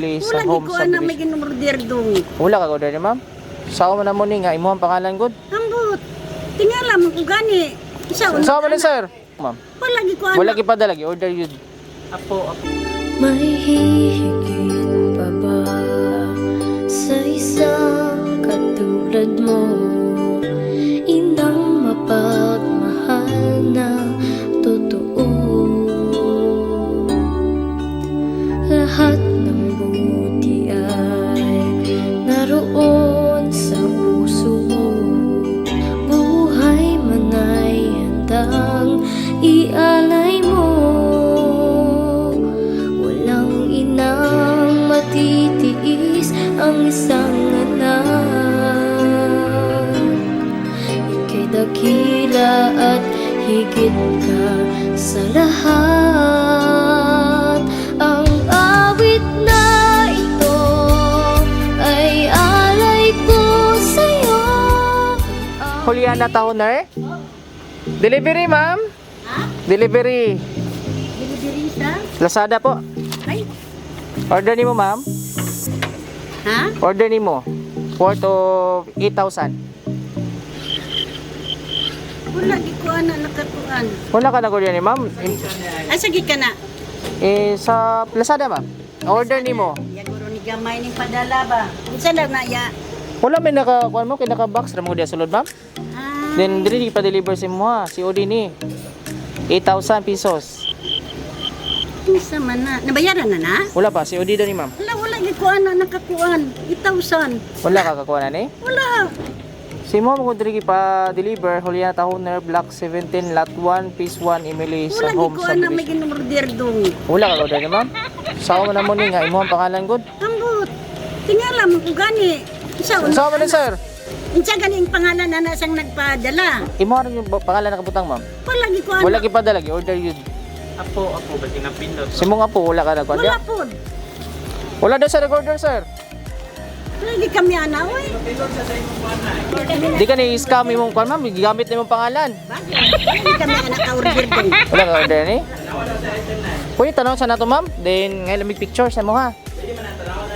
Sa Wala home ko ana may subdivision. ginorder dong. Wala ka order ni ma'am? Sao man na mo ni nga imong pangalan gud? Ambot. Tingala mo ko gani. Isa Sao man ni sir? Ma'am. Wala gi ko ana. Wala gi padala gi order yun. Apo, apo. May hihigit pa ba sa isang katulad mo? Inang mapagmahal na totoo. Lahat ng buti ay naroon sa puso mo. Buhay man ay handang ialay mo. Walang inang matitiis ang isang anak. Ika'y dakila at higit ka sa lahat. Ang awit na ito ay alay ko sa'yo. Juliana Tahoner? Delivery, ma'am? Delivery. Delivery sa? Lazada po. Ay. Order nimo, ma'am? Ha? Order nimo. Worth of 8,000. Wala gi ko ana nakakuan. Wala ka nag-order ni ma'am? Asa gi ka na? Eh, sa Lazada, ma'am. Order nimo. Ya guro ni gamay ning padala ba. Unsa lang na ya? Wala may naka kuan mo kay naka box ra mo diya sulod, ma'am. Ah, Then dili pa deliver si mo ha, si Odi ni. 8,000 pesos. Unsa man na? Nabayaran na na? Wala pa si Odi ni, ma'am. Wala, wala gi ko ana nakakuan. 8,000. Wala ka kakuha na ni. Wala. Si mo mo diri pa deliver Juliana Tahoner, Block 17, Lot 1, Piece 1, Emily Wala sa gi home ko ana may subdivision. ginorder dong. Wala ka order ni ma'am? Sao man na mo ni nga imong pangalan gud? Ambot. Tingala mo ko gani. Isa Sao man ni sir? Unsa gani ang pangalan na na siyang nagpadala? Imo ra yung pangalan nakabutang, ma'am. Wala gi ko ana. Wala gi padala gi order yun. Apo, apo, ba't yung napindot? Si mo nga po wala ka nagkuan. Wala pod. Wala daw sa recorder, sir. Wala gi kami ana oy. Di ka ni scam imong kuan, ma'am, gigamit na imong pangalan. Wala gi kami ana ka order dong. Wala ka order ni? Pwede tanaw sa nato, ma'am. Then ngayon lamig picture sa mo ha.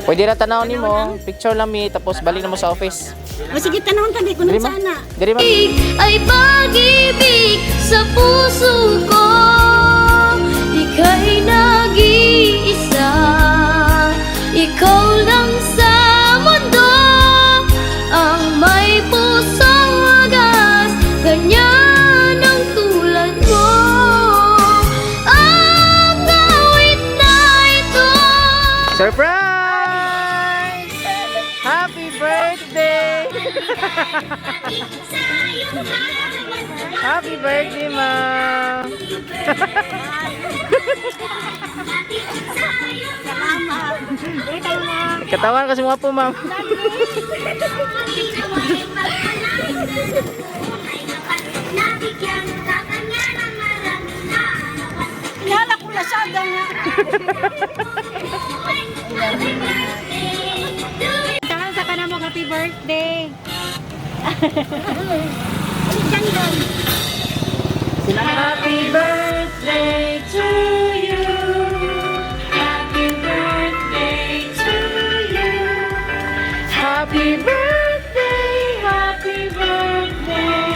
Pwede ra tanaw nimo, picture lang mi tapos balik na mo sa office. O sige, tanawon ta di ko Diri nang ma'am. sana. Diri, ma'am. Ay pag-ibig sa puso ko. Ika'y nag-iisa. Ikaw lang sa mundo ang may pusong wagas. Ganyan ang tulad mo. Ang awit na ito. Surprise! Happy birthday! Happy birthday, ma'am! Salamat. Katawan kasi mga po, ma'am. Tingala ko Lazada nga. Tahan sa ka na mo, happy birthday. Balikan dong. Happy birthday to you. Happy birthday to you. Happy birthday, happy birthday.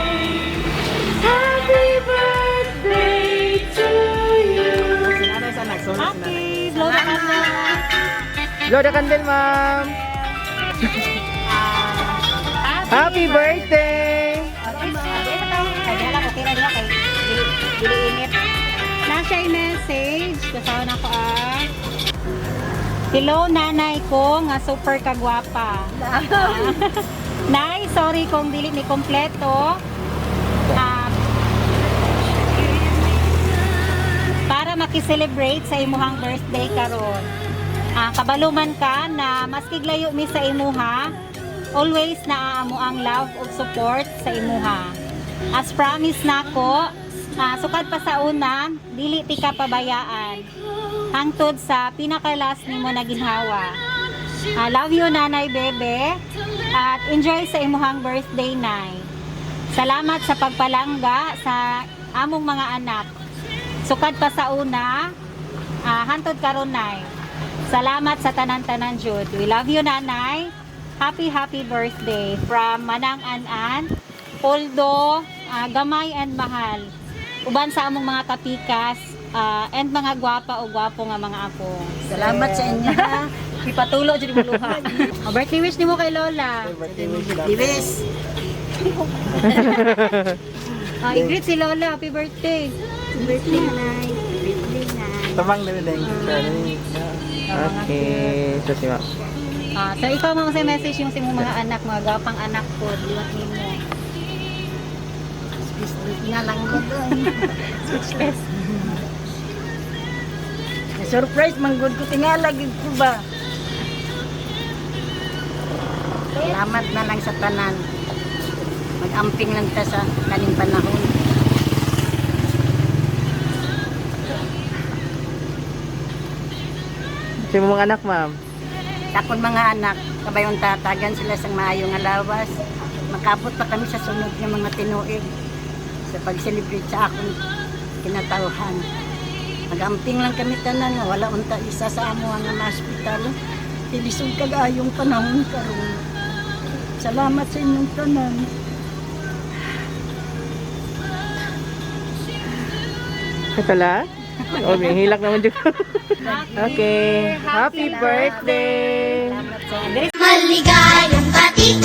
Happy birthday to you. Okay, blow the candle. Blow the candle, ma'am. Happy birthday! Okay na nila kay dili init. Na siya message kasama na ko ah. Hello nanay ko nga super kagwapa. Nay, sorry kung dili ni kompleto. Ah, para makiselebrate sa imuhang birthday karon. Ah, kabalo man ka na maski layo mi sa imuha, always naa mo ang love ug support sa imuha. As promise nako, sukad pa sa una, dili ti ka pabayaan. Hangtod sa pinaka-last nimo na ginhawa. Ah, love you, Nanay Bebe, at enjoy sa imuhang birthday, Nay. Salamat sa pagpalangga sa among mga anak. Sukad pa sa una, hantod karon, Nay. Salamat sa tanan-tanan jud. We love you, Nanay. Happy, happy birthday from Manang An-An, Poldo, Gamay and Mahal. Uban sa among mga kapikas and mga gwapa o gwapo nga mga apo. Salamat sa inyo ha. Ipatulo jud mo luha. Oh, birthday wish nimo kay Lola. Diwis. I-greet si Lola. Happy birthday. Birthday, Nay. Birthday, Nay. Tamang na. Okay, so si ma'am. So ikaw, ma'am, sa message yung sa imong mga anak, mga gwapang anak ko, liwat nimo. Speechless na lang ko doon. Speechless. Surprise, manggod ko tingala, gid ko ba? Salamat na lang sa tanan. Mag-amping lang ta sa kaning panahon. Sa imong mga anak, ma'am. Sa akong mga anak, kabayon tatagan sila sa maayong alawas. Makabot pa kami sa sunod ng mga tinuig sa pag-celebrate sa akong kinatawhan. Mag-amping lang kami tanan nga wala unta isa sa amo nga ma-hospital. Tilisod kag-ayong panahon karon. Salamat sa inyong tanan. Katala? Oh, may hilak naman dyan. Okay. Happy birthday! Maligayang bati.